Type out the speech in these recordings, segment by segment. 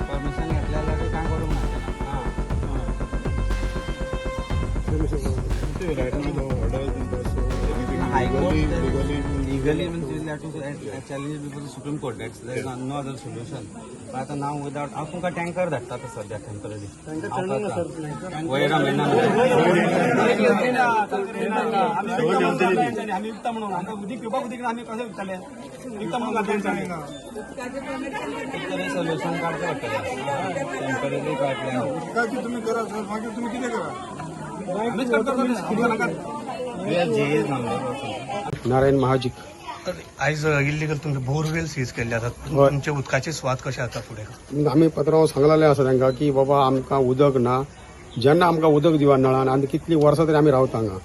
Permission घेतल्यार काय करूंक ना. High court legally means you have to challenge before the Supreme Court. That's there is no other solution. But आता now without हांव तुमकां tanker धाडटा आतां सद्या टेम्पररी. वयर म्हयना आमी विकता म्हणून आमकां उदीक पिवपाक उदीक ना, आमी कशें विकतले? विकता म्हणून घातलें तेंच्यांनी. तरी सोल्युशन काडचें पडटलें टेम्पररी काडलें. उदकाची तुम्ही करा सर, मागीर तुम्ही कितें करा. आमीच करता आमकां नाका. नारायण महाजीक. आयज इल्लीगल तुमचे बोरवेल सीज केल्ले आसात, तुमचे उदकाचे स्वाद कशे आता फुडें? आमी पत्राव सांगलेलें आसा तांकां की बाबा आमकां उदक ना, जेन्ना आमकां उदक दिवा नळान. आनी कितलीं वर्सां तरी आमी रावता हांगा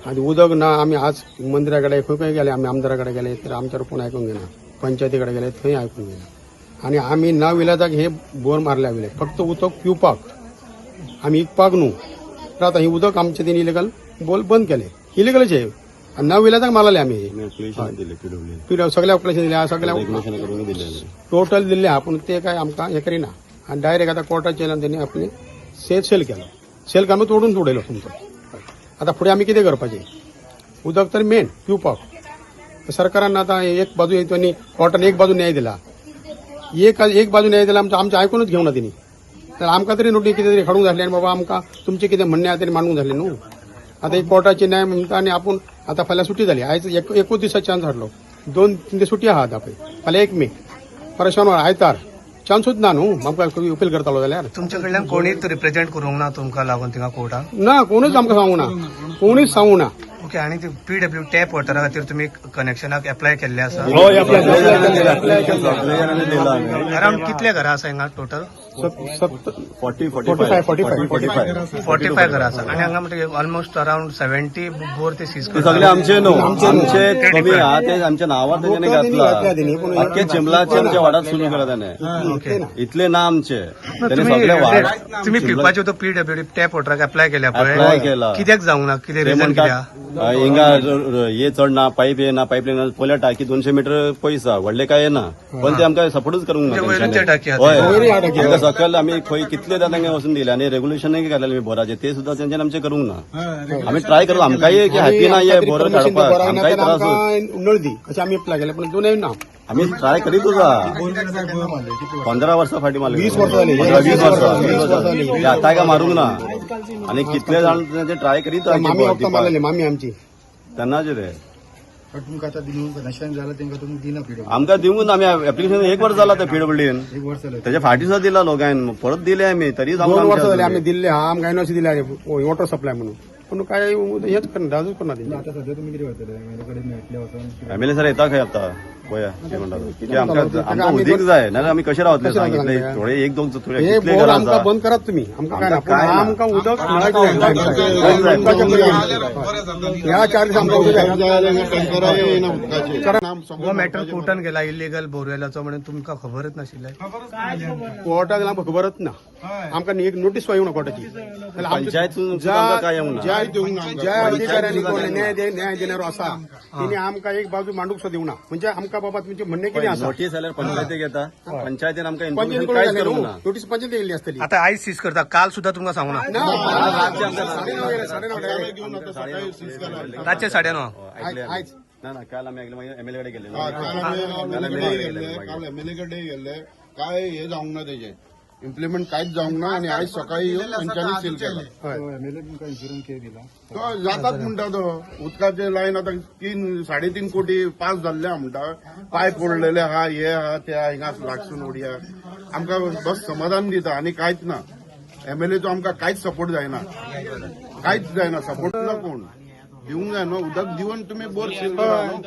आनी उदक ना. आमी आज मंदिरा कडेन खंय खंय गेले, आमी आमदारा कडेन गेले तर आमच्यावर कोण आयकूंक घेना, पंचायती कडेन गेले थंय आयकूंक घेना. आनी आमी ना विलाजाक हे बोर मारले आमी फक्त उदक पिवपाक, आमी विकपाक न्हू. तर आतां ही उदक आमचें तेणी इलिगल बोल बंद केलें, इलिगलच हे आनी ना विलाजाक मारलेले आमी हे सगळ्या ऑपरेशन दिले, सगळ्या टोटल दिल्ले आहा, पूण ते काय आमकां हें करिना. आनी डायरेक्ट आतां कोर्टाचेर येयल्यान तेणी आपले सेल केलो, सेल काडून तोडून उडयलो तुमचो. आतां फुडें आमी कितें करपाचें? उदक तर मेन पिवपाक. सरकारान आतां एक बाजू तेणी कोर्टान एक बाजू न्याय दिला, एक एक बाजू न्याय दिला, आमचो आमचें आयकुनूच घेवना तेणी. तर आमकां तरी नोटीस कितें तरी हाडूंक जाय आनी बाबा आमकां तुमचें कितें म्हणणें आहा तेणी मांडूंक जालें न्हू. आतां एक कोर्टाची न्याय म्हणटा आनी आपूण आतां फाल्यां सुटी जाली. आयज एकूच दिसा चान्स हाडलो, दोन तीन दीस सुटी आहा. आतां पळय फाल्यां 1 मे, परत शेनवार आयतार चान्सूच ना न्हू आमकां अपील करतालो जाल्यार. तुमचे कडल्यान कोणीच रिप्रेझेंट करूंक ना तुमकां लागून थिंगा कोर्टान? ना, कोणूच आमकां सांगूं ना, कोणूच सांगूं ना. ओके, आनी ते पीडब्ल्यू टॅप वॉटरा खातीर तुमी कनेक्शनाक एप्लाय केल्ले आसा? अरावंड कितले घरां आसा हिंगा टोटल? 45, 45. 45 घरां आसा आनी हांगा म्हणटकीर ऑलमोस्ट अरावंड 70 बोर ते सीज ते सगळे आमचे न्हू, आमचे कमी आहा ते आमच्या नांवार तेंच्यांनी घातला तेणी, पूण घातला. अख्खे चिंबलाचे आमच्या वाड्यार सुरू केला त्याने, इतले ना आमचे त्याने सगळे वाड तुमी पिवपाचे तो पीडब्ल्यूडी टॅप वॉटराक एप्लाय केल्या Apply पळय, केला. कित्याक जावंक ना? कितें ते रिजन म्हणटात कित्याक? हिंगा हे चड ना पायप, हे ना पायपलायन, पोल्या टाकी 200 मिटर पयस आहा, व्हडले काय येना, पण ते आमकां सपोर्टूच करूंक ना म्हणजे वयरूच ते टाकी तेंच्यांनी. आहा. हय, वयरूय आहा टाकी. आमकां सकयल आमी खंय कितले तांकां वचून दिले आनी रेगुलेशनूय घातलेले आमी बोराचे, ते सुद्दां तेंच्यांनी आमचें करूंक ना. आमी ट्राय करता, आमकांय की हॅपी ना हे बोर काडपाक, आमकांय त्रास होत. आमकां नळ दी अशें आमी अप्लाय केलें, पूण दोनूय ना. आमी ट्राय करीत आसा, 15 वर्सां फाटीं मारले, 20 वर्सां जाली. 15-20 वर्सां, 20 वर्सां जाली. ते आतां काय मारूंक ना आनी कितले जाण तेंचे ट्राय करीत आहा की मामी बोर वखदां दिवपाक. मारलेली मामी आमची. तेन्नाच रे तुमकां आतां दिवंक कनेक्शन जालां तेंकां तुमी दिना पिडब्ल्यू? आमकां दिवंक ना. आमी एप्लिकेशन एक वर्स जाला ते पीडब्ल्यूडीन, एक वर्स जालें. तेच्या फाटीं सुद्दां दिला लोकांनी, परत दिले आमी तरी जावंक 2 ना वर्सां जाली आमच्या आमी दिल्ले आहा, आमकां एनओसी दिल्या वॉटर सप्लाय म्हणून, पूण काय हेच करना, दाजूच करना तेंचे. आतां सद्या तुमी कितें करतले? एमएलए कडेन मेळटले वचोन? एमएलए सर येता खंय आतां, पळया कितें म्हणटा तो. की आमकां ताका आमकां आमी उदीक जाय, नाल्यार आमी कशें रावतले कशें सांग? रावतले? इतले थोडे एक दोन थोडे हे कितले बोर घरां आमकां आसा बंद करात तुमी, आमकां काय ना, आमकां पूण काय ना. आमकां उदक मेळाक जाय. ह्या 4 दीस आमकां उदक जाय. हो मॅटर कोर्टान गेला इलिगल बोरवेलाचो म्हणून तुमकां खबरच नाशिल्लें? कोर्टाक आमकां खबरच ना, आमकां एक नोटीस सुद्दां येवना कोर्टाची. जाल्यार आमचे पंचायत सुद्दां आमकां काय येवंक ना. ज्या ज्या अधिकाऱ्यांनी कोण न्याय न्याय देणारो आसा तेणी आमकां एक बाजू मांडूंक सुद्दां दिवना. म्हणजे आमकां बाबा तुमचें म्हणणें कितें आसा. नोटीस आल्यार पंचायतीक येता, पंचायतीन आमकां पंचायत इन्फॉर्मेशन कडून कांयच जालें करूंक न्हू, ना. नोटीस पंचायत येयल्ली आसतली. आतां आयज सीज करता, काल सुद्दां तुमकां सांगूना? ना, 9:30 गेले, 9:30 direct. रातचे 9:30? ऐकले आमी. आयज. ना ना, काल आमी ऐकले, मागीर एमएलए कडेन गेले. काल काल एमएलए कडेन गेल्ले, काय हे जावंक ना, तेजें इम्प्लिमेंट कांयच जावंक ना आनी आयज सकाळी येवन तेंच्यांनी सील केला. तो जातात म्हणटा, तो उदकाचे लायन आतां 3 3.5 कोटी पास जाल्ले आहा म्हणटा, पायप पडलेले आहा, हे आहा, ते आहा, हिंगा लागसून उडया. आमकां बस समाधान दिता आनी कांयच ना. एमएलएचो आमकां कांयच सपोर्ट जायना, कांयच जायना, सपोर्ट ना कोण. दिवंक जाय न्हू. उदक दिवन तुमी बोर सील करा न्हू.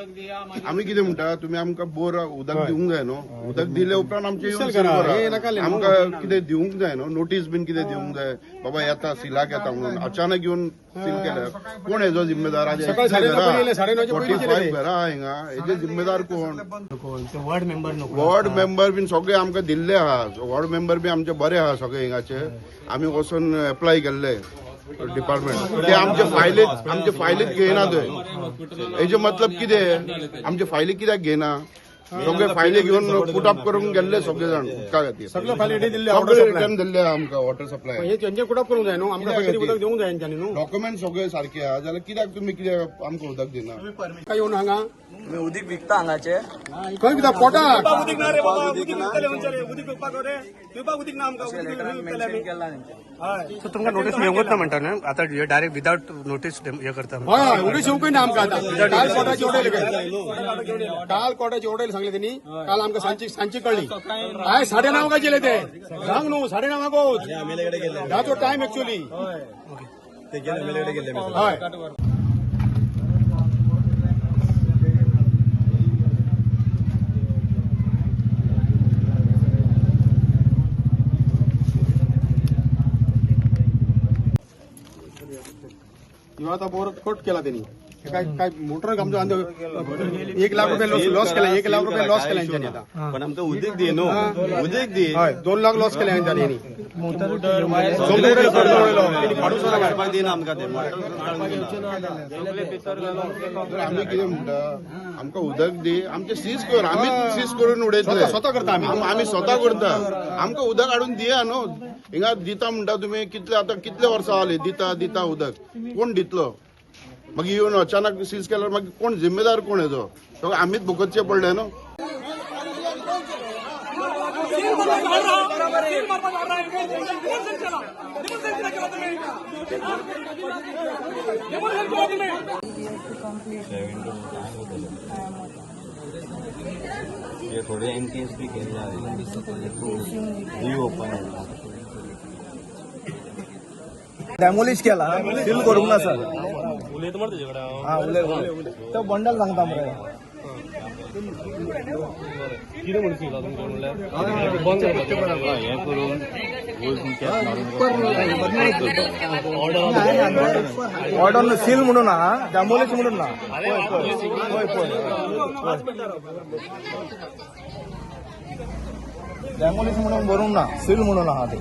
आमी कितें म्हणटा, तुमी आमकां बोर उदक दिवंक जाय न्हू. उदक दिले उपरांत आमचें येवन सील सील करा. करा. हे नाका न्हू. आमकां कितें दिवंक जाय न्हू, नोटीस बीन कितें दिवंक जाय, बाबा येता सिलाक येता म्हणून. अचानक येवन सील केल्यार कोण हेजो जिम्मेदार? आज सकाळी 9:30 पयलीं येयले, 9:30 फोर्टी पयलीं फायव केले. घरां आहा हिंगा, हेजे जिम्मेदार कोण? ते वॉर्ड मेंबर नको. वॉर्ड मेंबर बीन सगळे आमकां दिल्ले आहा. वॉर्ड मेंबर बी आमचे बरे आहा सगळे हिंगाचे. आमी वचून एप्लाय केल्ले डिपार्टमेंट, ते आमचे फायलीत घेयना ते. हेजे मतलब कितें? आमचे फायली कित्याक घेयना? सगळे फायली घेवन पुटअप करून गेल्ले सगळे जाण उदका खातीर. सगळे फायली दिल्ले. सगळे रिटर्न दिल्ले आहा आमकां वॉटर सप्लाय. हे तेंचे कुटाप करूंक जाय न्हू, आमकां खंय तरी उदक दिवंक जाय तेंच्यांनी न्हू. डॉक्युमेंट सगळे सारके आहा जाल्यार कित्याक तुमी कित्याक आमकां उदक दिना? काय येवन हांगा उदीक विकता हांगाचे. खंय विकता? पोटाक. उदीक ना रे बाबा, उदीक विकतले म्हणचे रे. उदीक विकपाक रे, पिवपाक उदीक ना आमकां. उदीक विकतले आमी. हय. सो तुमकां नोटीस मेळूंकच ना म्हणटा न्हू आतां? डायरेक्ट विदाउट नोटीस हे करता. हय हय, उडीस येवंकय ना आमकां आतां. काल कोटाची उडयले खंय, काल कोटाची उडयले सांगले तेणी. काल आमकां सांजची कळ्ळी. आयज 9:30 काय गेले ते सांग न्हू, 9:30 धाचो टायम एक्चुअली. हय. ह्यो आतां बोर कट केला तेणी. काय काय मोटर आमचो अंदाज 1 लाख रुपये लॉस केला, 1 लाख रुपये लॉस केला हेंच्यांनी आतां. पण आमकां उदीक दी न्हू, उदीक दी. हय, 2 लाख लॉस केले हेंच्यांनी. सगळे कट उडयलो तेणी, फाडून सुद्दां काडलो. काडपाक दिना आमकां ते मोटर काडूंक दिना. तर आमी कितें म्हणटा, आमकां उदक दी, आमचे सीज कर. आमी सीज करून उडयतले. स्वता स्वता करता आमी. आमी स्वता करता. आमकां उदक हाडून दिया न्हू. हिंगा दिता म्हणटा तुमी कितले, आतां कितले वर्सां जाली दिता दिता उदक. कोण दितलो मागीर? येवन अचानक सीज केल्यार मागीर कोण जिम्मेदार? कोण हेजो? सगळें आमीच भोगतचें पडलें न्हू. सील मारपाक ऑर्डर आहा, सील मारपाक ऑर्डर आहा. डिमोलिशन केला, डिमोलिशन कित्याक केला तुमी? डिमोलिशन केला तुमी? हे थोडे एनकेस बी केले. रिओपन. डेमोलिश केला, सील करूंक ना सर. हा, उलय तो बंडल सांगता मरे. हे करून ऑर्डर सील म्हणून हा, डेमोलिश म्हणून ना. पळय पळय पळय पळय, डेमोलिश म्हणून बरोवंक ना, सील म्हणून आहा. ते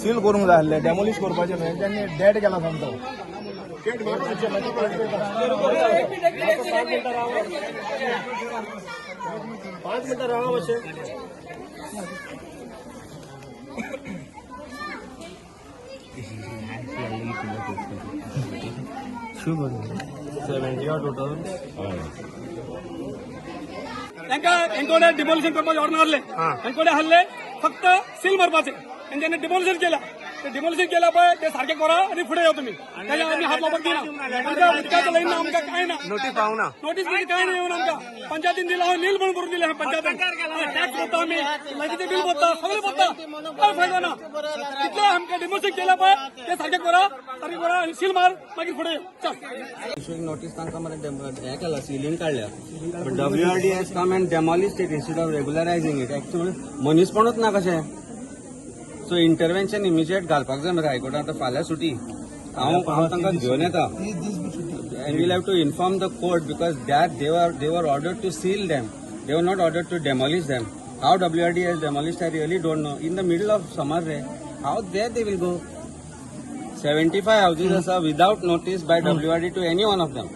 सील करूंक जाय आसले, डेमोलिश करपाचें न्हय. त्यांनी डेड केला सामको. 5 मिनटां रावा मातशें. 70 टोटल. तांकां हेंकोडे डिमोलिशन करपाचे ऑर्डर हाडले. हेंकोडे हाडले फक्त सील मारपाचे आनी तेणे डिमोलिशन केल्या. ते डिमोलिशन केल्या पळय, ते सारकें करा आनी फुडें यो तुमी. तेज्या आमी हात लावपाक दिना. आमकां उदकाचो लायन ना, आमकां कांय ना. नोटीस पावना. नोटीस बिटीस कांय ना येवन आमकां. पंचायतीन दिला नील म्हणून करून दिले पंचायतीन. टॅक्स भरता आमी, लायटीचे बील भरता, सगळें भरता, काय फायदो ना. तितले आमकां डिमोलिशन केल्या पळय, ते सारकें करा, सारकें करा आनी सील मार, मागीर फुडें यो, चल. इशूइंग नोटीस तांकां मरे हें केला, सिलींग काडल्या, but WRD has come and demolished it instead of regularizing it. Actually मनीसपणूच ना कशें. सो इंटरव्हेन्शन इमिजिएट घालपाक जाय मरे हायकोर्टान. आतां फाल्यां सुटी, हांव तांकां घेवन येता and we'll have to inform the court because that they were ordered to seal them, they were not ordered to demolish them. How WRD has demolished, I really don't know. In the middle of summer रे, how there they will go? 75 houses आसा without notice by WRD to any one of them,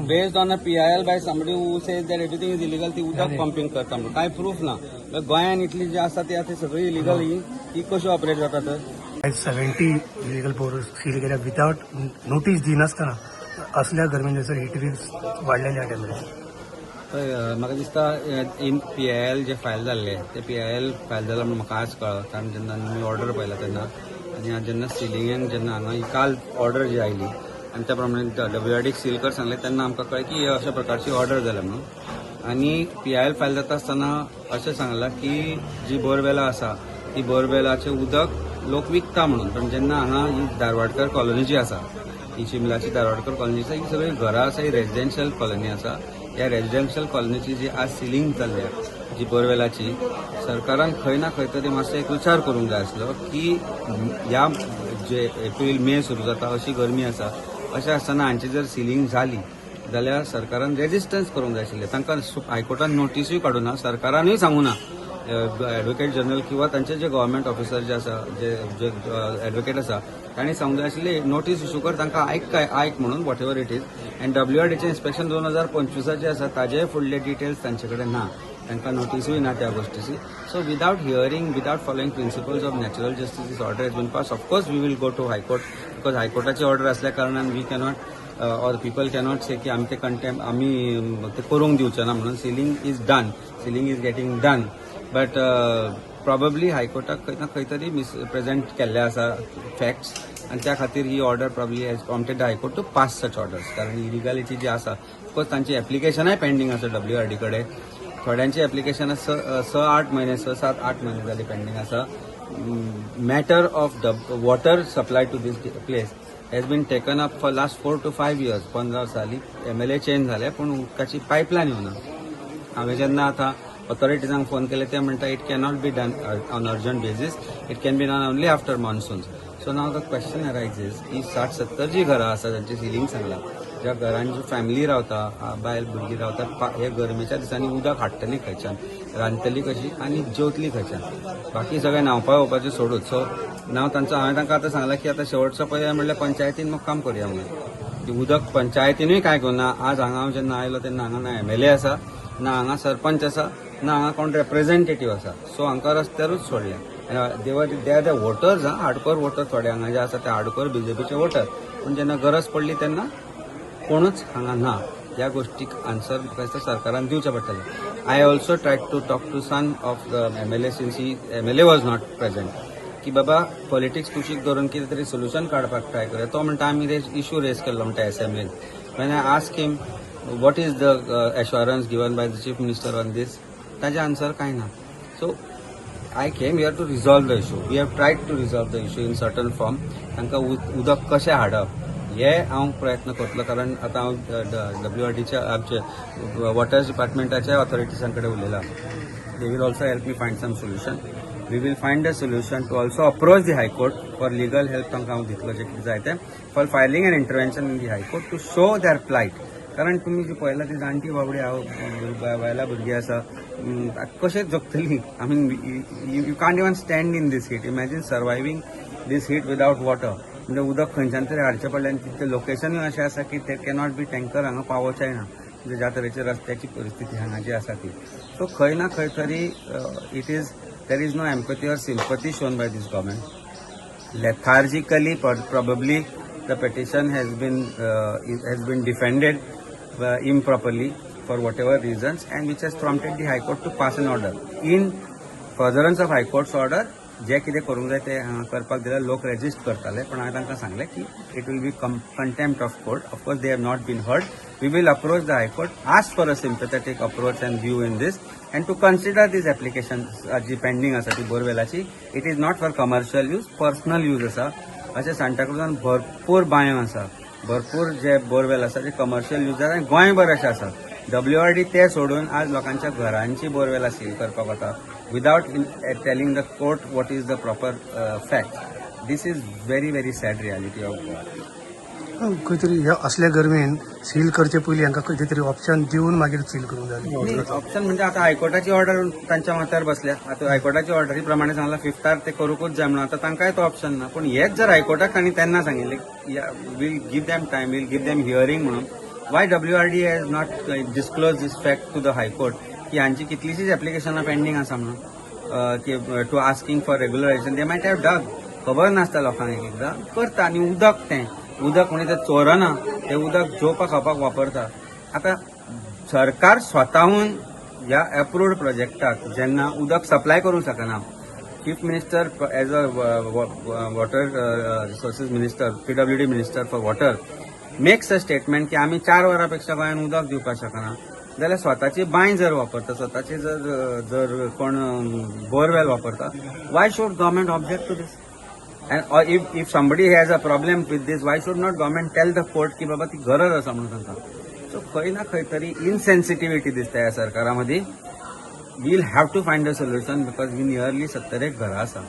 based on a PIL by somebody who says that everything is illegal. ती उदक pumping करता म्हणून काय proof ना. गोंयान इतली जी आसा ती आतां सगळी इलिगल, ही ती कशी ऑपरेट जाता तर? 70 इलिगल बोर सील केल्या विदाउट नोटीस दिनासतना. असल्या गरमेन जसं हिट वेव्स वाडलेल्या टायमार. पळय, म्हाका दिसता इन पीआयएल जे फायल जाल्ले, ते पीआयएल फायल जाला म्हणून म्हाका आज कळ्ळो, कारण जेन्ना आमी ऑर्डर पळयला तेन्ना आनी आज जेन्ना सिलिंगेन जेन्ना हांगा ही काल ऑर्डर जी आयली आनी त्या प्रमाणे डब्ल्यूआरडीक सील कर सांगलें, तेन्ना आमकां कळ्ळें की अशा प्रकारची ऑर्डर जाल्या म्हणून. आनी पीआयएल फायल जाता आसतना अशें सांगलां की जी बोरवेलां आसा ती बोरवेलाचें उदक लोक विकता म्हणून. पण जेन्ना हांगा ही धारवाडकर कॉलनी जी आसा, ही चिंबलाची धारवाडकर कॉलनी आसा, ही सगळी घरां आसा, ही रेजिडेन्शियल कॉलनी आसा. ह्या रेजिडेन्शियल कॉलनीची जी आज सिलींग चल्ल्या जी बोरवेलाची, सरकारान खंय ना खंय तरी मातसो एक विचार करूंक जाय आसलो की ह्या जे एप्रील मे सुरू जाता अशी गरमी आसा, अशें आसतना हांची जर सिलींग जाली जाल्यार सरकारान रेजिस्टन्स करूंक जाय आशिल्लें. तांकां हायकोर्टान नोटिसूय काडूना, सरकारानूय सांगूना, एडवोकेट जनरल किंवा तांचे जे गव्हर्मेंट ऑफिसर जे आसा, जे जे एडवोकेट आसा, तांणी सांगूंक जाय आशिल्लें, नोटीस इशू कर तांकां, आयक काय आयक म्हणून, whatever it is. And डब्ल्यूआरडीचें inspection 2025चें आसा, ताजे फुडले डिटेल्स तांचे कडेन ना, तांकां नोटिसूय ना त्या गोश्टीची. So without hearing, without following principles of natural justice, this order has been pass. Of course we will go to High Court, because हायकोर्टाची order असल्या कारणान we cannot or people cannot से की आमी ते कंटेम्प, आमी ते करूंक दिवचे ना म्हणून. Sealing is done, sealing is getting done, but probably हायकोर्टाक खंय ना खंय तरी मिसप्रेझेंट केल्ले आसा फॅक्ट्स आनी त्या खातीर ही order probably has prompted the High Court to pass such orders, कारण इलिगालिटी जी आसा, ऑफकोर्स तांची एप्लिकेशनाय पेंडींग आसा डब्ल्यूआरडी कडेन. थोड्यांची एप्लिकेशनां स स आठ म्हयने, 6, 7, 8 म्हयने जाली पेंडींग आसा. Matter of the water supply to this place has been taken up for last 4 to 5 years. 15 साली एमएलए चेंज जाले, पूण उदकाची पायपलायन येवना. हांवें जेन्ना आतां ऑथॉरिटीजांक फोन केले, ते म्हणटा it cannot be done on urgent basis, it can be done only after monsoons. So now the question arises की 60-70 जी घरां आसा जांची सिलींग सांगला, ज्या घरान जी फॅमिली रावता, बायल भुरगीं रावता, हे गरमेच्या दिसांनी उदक हाडटली खंयच्यान, रांदतली कशी आनी जेवतली खंयच्यान? बाकी सगळें न्हांवपा येवपाचें सोडूच. सो नाव तांचो, हांवें तांकां आतां सांगलां की आतां शेवटचो पर्याय म्हणल्यार पंचायतीन मुक्काम करुया म्हणून, की उदक पंचायतीनूय कांय करूना. आज हांगा हांव जेन्ना आयलो तेन्ना हांगा ना एमएलए आसा, ना हांगा सरपंच आसा, ना हांगा कोण रेप्रेझेंटेटीव आसा. सो हांकां रस्त्यारूच सोडले. They are the voters, हा, हार्डकोर वोटर. थोडे हांगा जे आसा ते हार्डकोर बीजेपीचे वोटर, पूण जेन्ना गरज पडली तेन्ना कोणूच हांगा ना. ह्या गोष्टीक आन्सर म्हाका दिसता सरकारान दिवचें पडटलें. I also try to talk to son of the MLA, since he MLA was not present, की बाबा पॉलिटिक्स कुशीक धरून कितें तरी सोल्युशन काडपाक ट्राय करूया. तो म्हणटा आमी इशू रेज केल्लो म्हणटा असेंब्लीन. When I ask him what is the assurance given by the Chief Minister on this, ताजें आन्सर कांय ना. So I came here to resolve the issue. We have tried to resolve the issue in certain form. तांकां उदक कशें हाडप हे हांव प्रयत्न करतलो, कारण आतां हांव डब्ल्यूआरडीच्या, आमचे वॉटर डिपार्टमेंटाच्या ऑथॉरिटीजां कडेन उलयलां. They will also help me find some solution. We will find a solution to also approach the High Court for legal help. तांकां हांव दितलो जें कितें जाय तें, for filing an intervention in the High Court to show their plight, कारण तुमी जी पळयला ती जाणटी बाबडी हांव, बायलां भुरगीं आसा, कशें जगतली? I mean, you can't even stand in these heat. Imagine surviving these heat without water. म्हणजे उदक खंयच्यान तरी हाडचें पडलें आनी तितलें लोकेशनूय अशें आसा की ते कॅनॉट बी टँकर हांगा पावोवचें ना, म्हणजे ज्या तरेची रस्त्याची परिस्थिती हांगा जी आसा ती. सो खंय ना खंय तरी it is there is no empathy or sympathy shown by this government. Lethargically, probably the petition has been defended improperly for whatever reasons, and which has prompted the High Court to pass an order. In furtherance of High Court's order, जे कितें करूंक जाय ते हांगा करपाक दिल्यार लोक resist करताले, पण हांवें तांकां सांगलें की it will be contempt of court. Of course they have not been heard. We will approach the High Court, ask for a sympathetic approach and view in this and to consider this application ji pending आसा ती बोरवेलाची. It is not for commercial use, personal use आसा. अशें सांताक्रुजान भरपूर बांयो आसा, भरपूर जे borewell आसा जे commercial use आनी गोंयभर अशें आसा. डब्ल्यूआरडी ते सोडून आज लोकांच्या घरांची बोरवेलां सील करपाक वता without telling the court what is the proper fact. This is very, very sad reality of Goa. खंय तरी ह्या असल्या गरमेन सील करचे पयलीं हांकां खंयचे तरी ऑप्शन दिवन मागीर सील करूंक जाय. ऑप्शन म्हणजे आता हायकोर्टाची ऑर्डर तांच्या माथ्यार बसल्या. आता हायकोर्टाची ऑर्डरी प्रमाणे सांगला फिफ्तार ते करूकूच जाय म्हणून. आता तांकांय तो ऑप्शन ना. पूण हेच जर हायकोर्टाक तांणी तेन्ना सांगिल्लें, we'll give them time, we'll give them hearing म्हणून, why WRD has not disclose this fact to the High Court की हांची कितलीशीच एप्लिकेशनां पेंडींग आसा म्हणून, की to asking for regularization? They might have dug. खबर नासता लोकांक, एक एकदां करता. आनी उदक, तें उदक म्हणजे ते चोरना, ते उदक जेवपा खावपाक वापरता. आतां सरकार स्वताहून ह्या अप्रूव्ड प्रोजेक्टाक जेन्ना उदक सप्लाय करूंक शकना, Chief Minister as a water resources minister, PWD minister for water, makes a statement की आमी 4 वरां पेक्षा गोंयांत उदक दिवपाक शकना, जाल्यार स्वताची बांय जर वापरता, स्वताची जर जर कोण बोरवेल वापरता, why should government object to this? And if somebody has a problem with this, why should not government tell the court की बाबा ती गरज आसा म्हणून तांकां? सो खंय ना खंय तरी इनसेन्सिटिविटी दिसता ह्या सरकारा मदीं. We'll have to find a solution because we nearly 70 एक घरां आसा,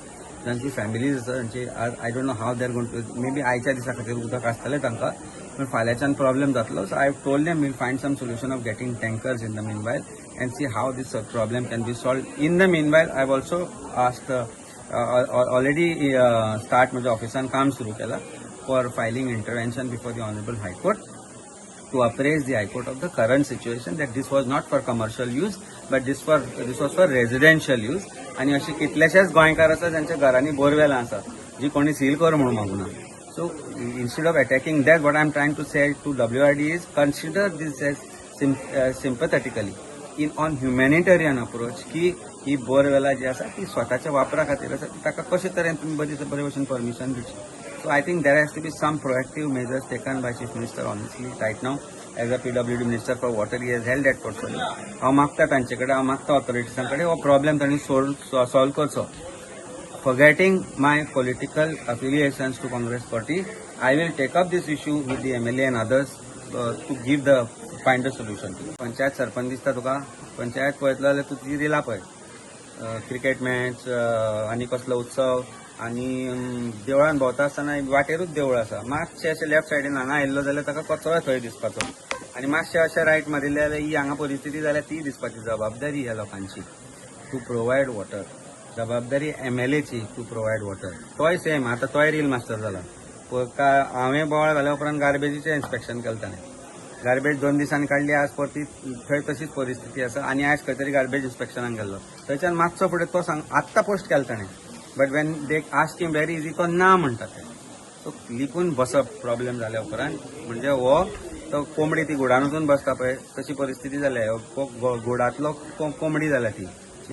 जांची फॅमिलीज आसा, तांची I don't know how they are going to. Maybe आयच्या दिसा खातीर उदक आसतलें तांकां, पूण फाल्यांच्यान प्रॉब्लेम जातलो. So I told them we'll find some solution of getting tankers in the meanwhile and see how this problem can be solved. In the meanwhile, I also asked, already start म्हज्या ऑफिसान काम सुरू केलां for filing intervention before the Honourable High Court to apprise the High Court of the current situation, that this was not for commercial use but this was for residential use. आणि असे कितलेशेच गोंयकार आसा ज्यांच्या घरांनी बोरवेलां आसा, जी कोणी सील कर म्हणून मागूना. So instead of attacking that, what I am trying to say to WRD is consider this as sympathetically in on humanitarian approach की ही बोरवेला जी आसा ती स्वताच्या वापरा खातीर आसा. ती ताका कशे तरेन तुमी बरी बरे भशेन परमिशन दिवची. So I think there has to be some proactive measures taken by Chief Minister. Honestly, right now, as a PWD minister for water, he has held that portfolio. हांव मागता तांचे कडेन, हांव मागता ऑथॉरिटीजां कडेन, हो प्रॉब्लेम तांणी सॉल्व करचो. Forgetting my political affiliations to Congress party, I will take up this issue with the MLA and others to give the find a solution. Panchayat sarpanch दिसता तुका? पंचायत पळयतलो जाल्यार तूं ती रिलां पळय, क्रिकेट मॅच आनी कसलो उत्सव आनी देवळान भोंवता आसतना वाटेरूच देवूळ आसा. मातशें अशें लेफ्ट सायडीन हांगा आयिल्लो जाल्यार ताका कचरोय थंय दिसपाचो आनी मातशें अशें रायट मारिल्लें जाल्यार ही हांगा परिस्थिती जाल्यार ती दिसपाची. जबाबदारी ह्या लोकांची टू प्रोवायड वॉटर, जबाबदारी एमएलएची टू प्रोवायड वॉटर. तोय सेम, आतां तोय रील मास्टर जाला. हांवें बोवाळ घाल्या उपरांत गार्बेजीचें इन्स्पेक्शन केलें ताणें. गार्बेज 2 दिसांनी काडली, आज परती थंय तशीच परिस्थिती आसा. आनी आयज खंय तरी गार्बेज इन्स्पेक्शनाक गेल्लो, थंयच्यान मातसो फुडें तो सांग आत्तां पोस्ट केला ताणें, but when they ask him where is, तो ना म्हणटा ते. सो लिपून बसप प्रॉब्लेम जाल्या उपरांत म्हणजे हो तो कोंबडी ती घुडान वचून बसता पळय, तशी परिस्थिती जाल्या. घुडांतलो कोंबडी जाल्या ती.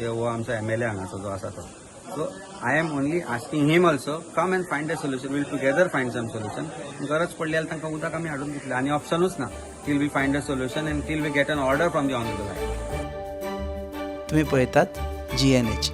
हो आमचो एमएलए हांगाचो जो आसा तो. So I am only asking him also, come and find a solution. We'll together find some solution. गरज पडली जाल्यार तांकां उदक आमी हाडून दितले आनी ऑप्शनूच ना till we find a solution and till we get an order from the Honourable. तुम्ही पळयतात जीएनएच.